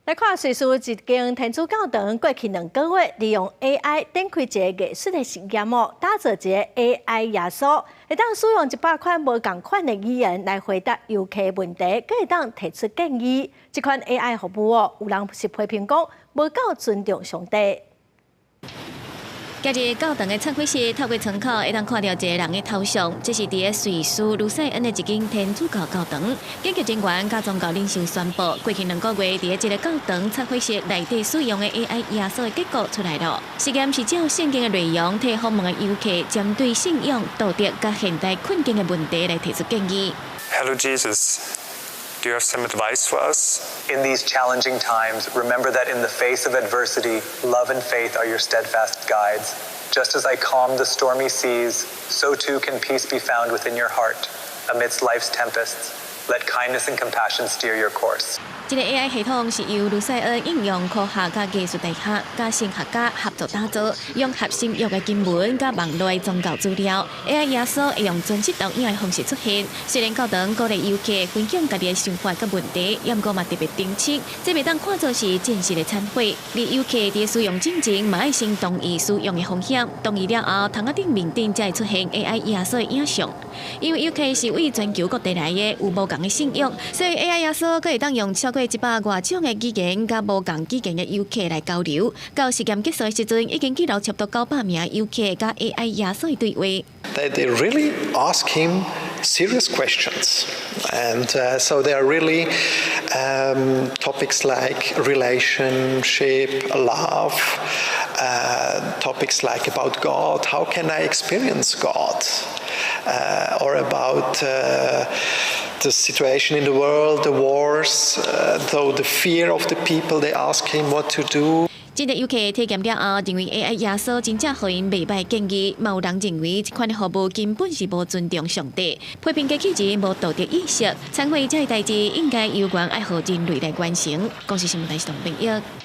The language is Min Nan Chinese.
來看瑞士一間天主教堂過去兩個月利用 AI 展開一個藝術的實驗哦，打造一個 AI 耶穌，會當使用100款無仝款的語言來回答遊客問題，閣會當提出建議。這款 AI 服務哦，有人是批評講無夠尊重上帝。今日教堂的懺悔室，透過窗口會當看著一个人的頭像，這是佇个瑞士盧塞恩的一間天主教教堂。研究人員佮宗教領袖宣布，過去兩個月佇个這个教堂懺悔室內底使用的 AI 耶穌的結果出來了。實驗是照聖經的內容，替訪問的遊客針對信仰、道德佮現代困境的問題來提出建議。 Hello Jesus, do you have some advice for us? In these challenging times, remember that in the face of adversity, love and faith are your steadfast guides. Just as I calmed the stormy seas, so too can peace be found within your heart. Amidst life's tempests, let kindness and compassion steer your course. 這个 AI 系統是由盧塞恩應用科學佮藝術大學佮神學家合作打造，融合新約的經文佮網路的宗教資料。AI 耶穌會用全息投影的方式出現。雖然教堂鼓勵遊客分享家己的想法佮問題，毋過嘛特別澄清，這袂當看做是正式的懺悔。而遊客佇使用進前，嘛愛先同意使用的風險，同意了後，窗仔頂面頂才會出現 AI 耶穌的影像。因為遊客是為全球各地來的，有無仝的信仰，所以 AI 耶穌閣會當用超過100外種的語言佮無仝語言的遊客來交流。到實驗結束的時陣，已經記錄差不多900名遊客佮 AI 耶穌的對話。 They really ask him serious questions, and so they are really topics like relationship, love, topics like about God, how can I experience God, or about the situation in the world, the wars, though the fear of the people, they ask him what to do. 這个遊客體驗了後，認為 AI 耶穌真正予𪜶袂䆀建議，嘛有人認為這款的服務根本是無尊重上帝，批評機器人無道德意識，懺悔這个代誌應該由原愛予人類來完成。公視新聞台是董炳玉。